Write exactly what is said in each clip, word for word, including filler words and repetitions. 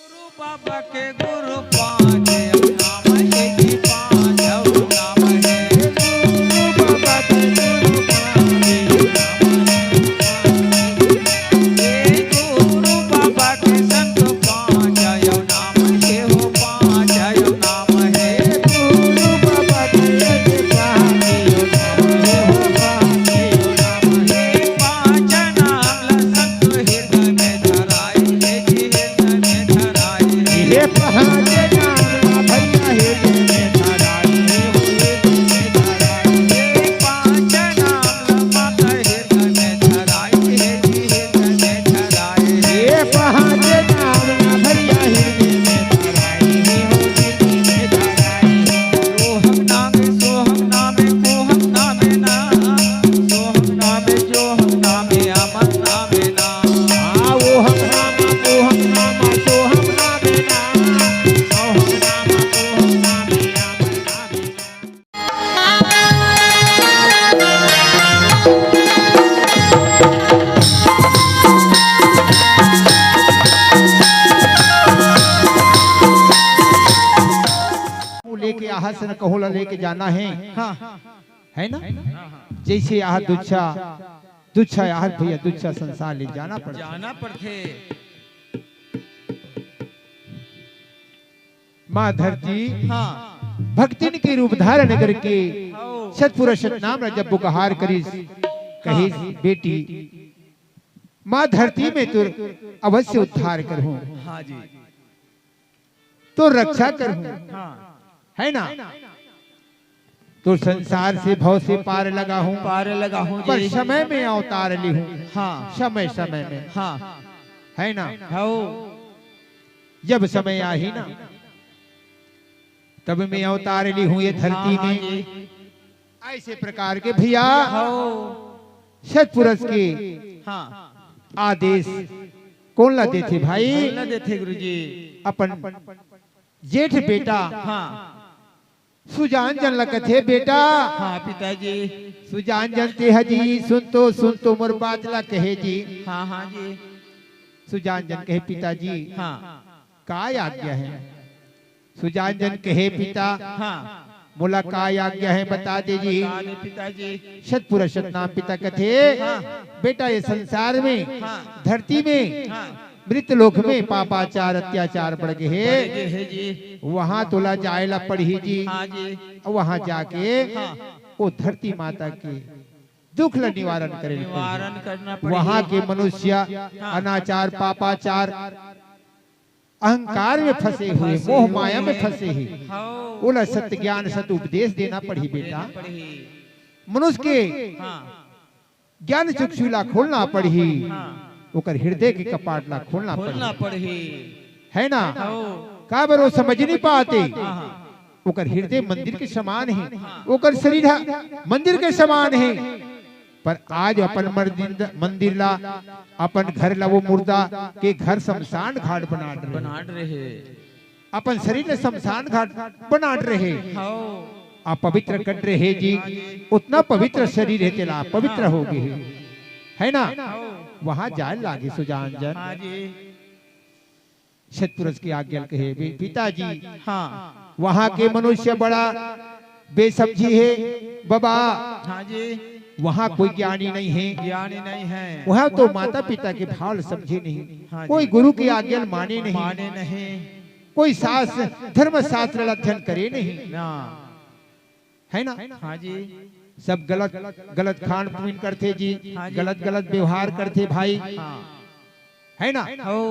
गुरु बाबा के गुरु पाँच अउ नाम हे जी, पाँच अउ नाम हे। गुरु बाबा के गुरु पाँच अउ नाम हे। हे गुरु बाबा के संत पाँच अउ नाम हे हो, पाँच अउ नाम हे। गुरु बाबा के संत पाँच अउ नाम हे हो, पाँच अउ नाम हे। पाँच नाम ला संत हृदय में धराई हे जी, हृदय में धराई हे। ये पहाड़े नाम ला भैया हृदय में धराई हे, हृदय में धराई हे। पाँच नाम ला माता हृदय में धराई हे जी, हृदय में धराई हे। ये पहाड़े नाम ला भैया हृदय में धराई हे, हृदय में धराई हे। ओहम नामे, सोहम नामे, कोहम नामे ना। सोहम नामे, जोहम नामे, अमर नामे ना। आ, ओहम नामा, कोहम नामा, सोहम नामे ना। सोहम नामा, कोहम नामे, अमर नामे ना। वो लेके आहा सन, कहूँ ला लेके जाना हे। हाँ। हे ना? जइसे आहा दुच्छा, दुच्छा आहा भैया, दुच्छा संसार ले जाना पड़थे। जाना पड़थे। माँ धरती हाँ। भक्तिन के रूप धारण करके हाँ। सतपुरुष सतनाम ला जब पुकार करिस, कहिस, हाँ। बेटी, माँ धरती में तोर अवश्य उद्धार करहूँ। हाँ जी। तोर रक्षा करहूँ। हाँ। हे ना? तोर संसार से भव से पार लगाहूँ। पार लगाहूँ पर जी। समय में अवतार लिहूँ। हाँ। समय, समय में। हाँ। हे ना? हौ। जब समय आही ना, तब में अवतार लिहूँ ये धरती हाँ, हाँ में। जी। अइसे प्रकार के भैया हौ। सतपुरुष के हाँ। आदेश कोन ला देथे भाई? कोन ला देथे गुरुजी? अपन जेठ बेटा हाँ। सुजान जन ला कथे, बेटा। हाँ पिताजी। सुजान जन तेहा जी, सुन तो, सुन तो मोर बात ला कहे जी। हाँ, हाँ जी। सुजान जन कहे, पिताजी। हाँ। का आज्ञा हे? सुजान जन कहे, पिता, हाँ। मोला का आज्ञा हे, बता दे जी। बता दे पिताजी। सतपुरुष सतनाम पिता कथे, हाँ। बेटा, ये संसार में, हाँ। धरती में, हाँ। मृत लोक में पापाचार अत्याचार बढ़ गे हे। बढ़ गे हे जी। वहाँ तोला जाए ला पड़ही जी। हाँ जी। वहाँ जाके हाँ। वो धरती माता के दुख ला निवारण करे ला पड़ही। निवारण करना पड़ही। वहाँ के मनुष्य हाँ। अनाचार, पापाचार, अहंकार में फंसे हुए, फंसे मोह माया में हुए। फंसे हे। हाँ। ओला सत्य ज्ञान, सत्य उपदेश देना पड़ही बेटा। देना पड़ही। मनुष्य के हाँ। ज्ञान चक्षु ला खोलना पड़ही। हाँ। ओकर हृदय के कपाट ला खोलना खोलना पड़ही। पड़ही। हे ना? हाँ। काबर वो समझ नहीं पाते। हाँ, हाँ। ओकर हृदय मंदिर के समान हे। हाँ। ओकर शरीर ह मंदिर के समान हे। पर आज अपन मर्द-, मंदिर ला, अपन घर ला, वो मुर्दा के घर शमशान घाट बना डरे। बना डरे हे। अपन शरीर ला शमशान घाट बना डरे हे। हाँ। अपवित्र कर डरे हे जी। हाँ जी। ओतना पवित्र शरीर हे, तेला अपवित्र हाँ। हो गे हे। हे ना? हाँ। वहाँ जाए लागे सुजान जन। हाँ जी। सतपुरुष के आज्ञा ल कहे, बे-, पिताजी, हाँ। वहाँ के मनुष्य बड़ा बेसमझी हे, बाबा। हाँ जी। वहाँ कोई ज्ञानी नहीं हे। ज्ञानी नहीं हे। वहाँ तो माता पिता के भाव ल समझे नहीं। हाँ जी। कोई गुरु के आज्ञा ल माने नहीं। माने नहीं। कोई शास्त्र, धर्म शास्त्र ल अध्ययन करे नहीं। ना। हे ना? हाँ जी। सब गलत, गलत खान पीन करथे जी, हाँ जी। गलत, गलत व्यवहार करथे भाई। हाँ। हे ना? हो।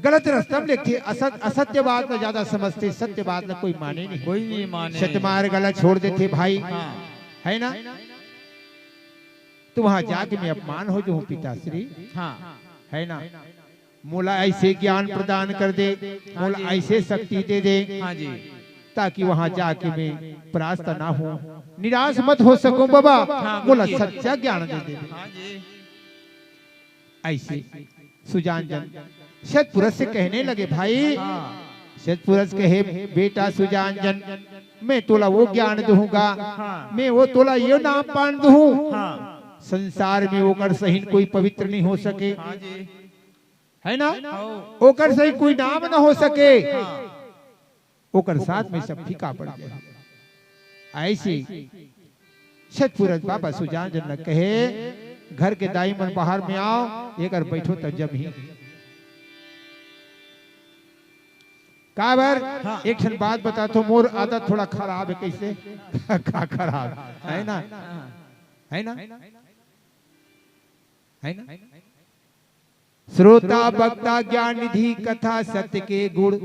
गलत रास्ता में लेगथे, असत-, असत्य बात ला ज्यादा समझथे, सत्य बात ला कोई माने नहीं। कोई नहीं माने। सतमार्ग ला छोड़ देथे भाई। हाँ। हे ना? तो वहाँ जाके मैं अपमान हो जाऊँ पिताश्री। हाँ। हे ना? मोला अइसे ज्ञान प्रदान कर दे, हाँ मोला जी। अइसे शक्ति दे दे, हाँ जी। ताकि वहाँ जाके मैं परास्त ना हों, निराश मत हो सकूं बाबा, हाँ, मोला गुरुजी। सच्चा ज्ञान दे दे। हाँ जी। अइसे सुजान जन सतपुरुष से कहने लगे, भाई, हाँ। सतपुरुष कहे, बेटा सुजान जन, मैं तोला वो ज्ञान दूंगा, हाँ। मैं वो तोला ये नाम पान दूं, हाँ। संसार में ओकर सहिन कोई पवित्र नहीं हो सके। हाँ जी। है ना? ओकर सही कोई नाम न हो सके, ओकर साथ में सब फीका पड़ जाए। ऐसे सतपुरज बाबा सुजान जन ल कहे, "घर के दाई मन बाहर में आओ, एकर बैठो तब जमही।" काबर? हाँ। एक ठन बात बता तो, मोर आदत थोड़ा खराब है। कैसे? का खराब है ना? हाँ। है ना? है ना? श्रोता वक्ता ज्ञान निधि कथा सत्य के गुण।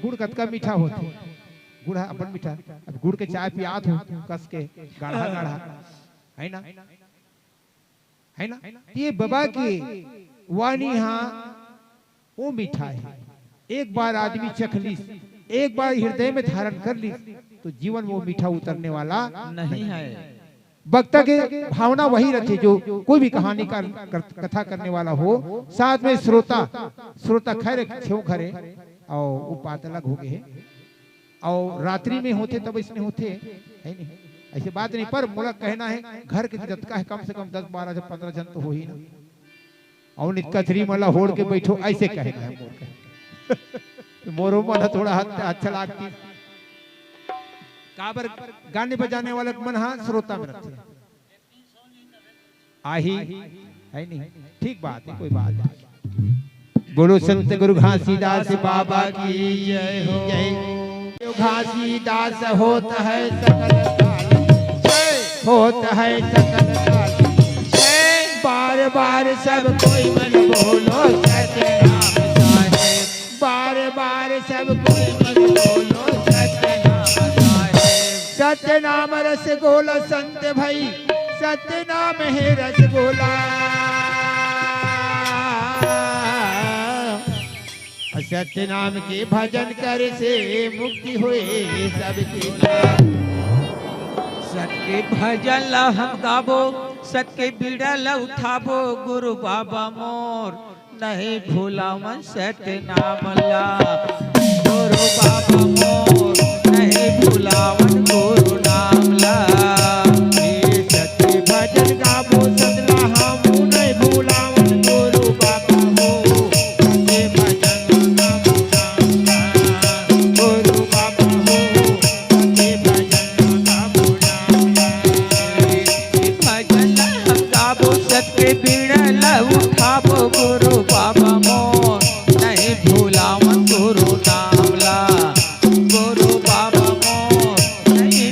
गुण कतका मीठा होथे। गुण ह अपन मीठा। अब गुड़ के चाय पियात हो कस के, गाढ़ा गाढ़ा, है ना? है ना? ये बाबा के वाणी हा, वो मीठा है। एक बार आदमी चख लिस, एक बार हृदय में धारण कर लिस, तो जीवन में वो मीठा उतरने वाला नहीं है। वक्ता के भावना वही रहती, जो कोई भी कहानी कर, कर, कथा करने वाला हो, साथ में श्रोता, श्रोता खैर छेव घरे, और वो बात अलग हो गए है। और रात्रि में होथे तब इसने होथे, है नहीं? ऐसे बात नहीं, पर मोला कहना है, घर के जतका है, कम से कम दस, बारह, पन्द्रह झन तो होही ना। और नित कचरी मन ला होड़ के बैठो, ऐसे कहना है मोर कहे। मोरो मन ह थोड़ा हद, अच्छा लागती। काबर गाने बजाने वाला मन हा श्रोता में रखते। आही, है नहीं? ठीक बात है, कोई बात नहीं। बोलो संत गुरु घासीदास बाबा की जय हो। जय। घासीदास होत है सकल काल, होत है सकल काल। बार बार सब कोई मन बोलो सतनाम साहेब, बार बार सब कोई मन बोलो सतनाम साहेब। सतनाम रसगोला संत भाई, सतनाम है रसगोला। सतनाम के भजन करे से मुक्ति होए सबके। सत के भजन ला हम गाबो, सत के बीड़ा ला उठाबो, गुरु बाबा मोर नहीं भुलावन सतनाम ला। गुरु बाबा मोर नहीं भुलावन गुरु नाम ला। हे सत के भजन गाबो सत ला हम नहीं भुलावन गुरु बाबा मोर। सत के भजन गाबो नाम ला। गुरु बाबा मोर। सत के भजन गाबो नाम ला। भजन हम गाबो सत के बीड़ा ला उठाबो गुरु बाबा मोर। नहीं भुलावन गुरु नाम ला। गुरु बाबा मोर। नहीं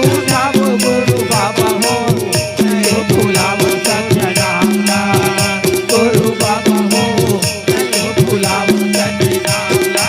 उठावो गुरु बाबा हो, नहीं तो भुलावो सतनाम ला। गुरु बाबा हो, नहीं तो भुलावो सतनाम ला।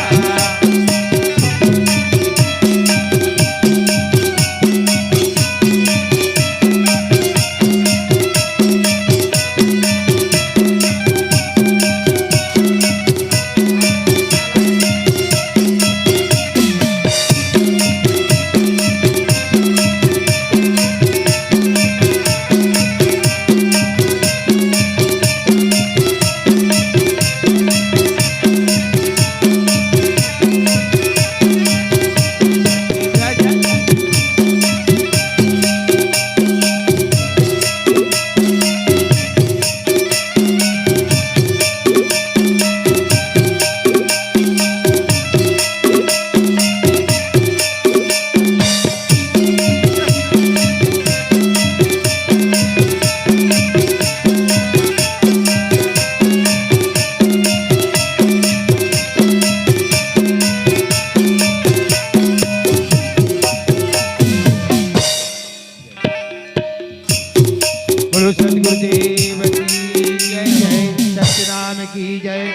बोलो सतगुरुदेव की जय, जय सतनाम की जय।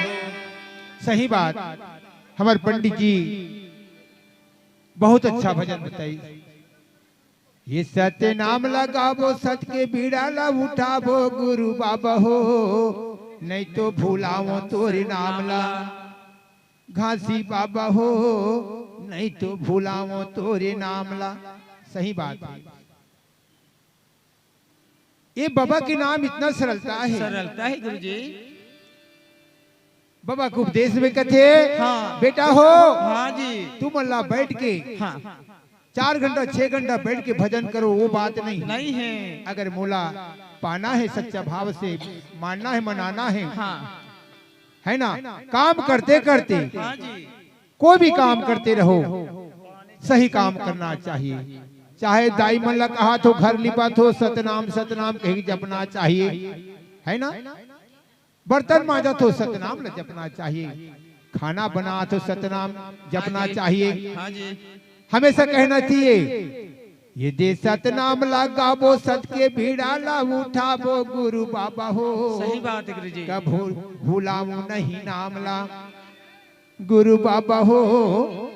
सही बात, हमर पंडित जी बहुत अच्छा भजन बताई। ये सतनाम ला गाबो, सत के बीड़ा ला उठाबो गुरु बाबा हो, नहीं तो भुलावो तोरे नाम ला। घासी बाबा हो, नहीं तो भुलावो तोरे नाम ला। सही बात है। ये बाबा के नाम इतना सरलता है। सरलता है गुरुजी। बाबा के उपदेश में कथे, हाँ। बेटा हो, हाँ जी। तुमन ला बैठ के हाँ। चार घंटा, छह घंटा बैठ के भजन करो, वो बात नहीं। नहीं है। अगर मोला पाना है सच्चा भाव से, मानना है, मनाना है, हाँ। है ना, काम करते करते हाँ जी। कोई भी काम करते रहो, सही काम करना चाहिए। चाहे दाई मन ला कहाथो, घर लिपाथो, सतनाम सतनाम कही जपना चाहिए, है ना। बर्तन मांजाथो, सतनाम ला जपना चाहिए। खाना बनाथो, सतनाम जपना हाँ जी। चाहिए। हाँ जी। हमेशा कहना चाहिए, ये दे सतनाम ला गाबो, सत के बीड़ा ला उठाबो गुरु बाबा हो। सही बात है गुरुजी। कभू भुलावो नहीं नाम ला गुरु बाबा हो,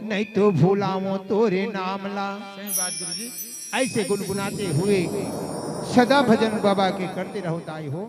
नहीं तो भुलावो तोरे नाम ला। सही बात गुरुजी। ऐसे गुनगुनाते हुए सदा भजन बाबा के करते रहो दाई हो।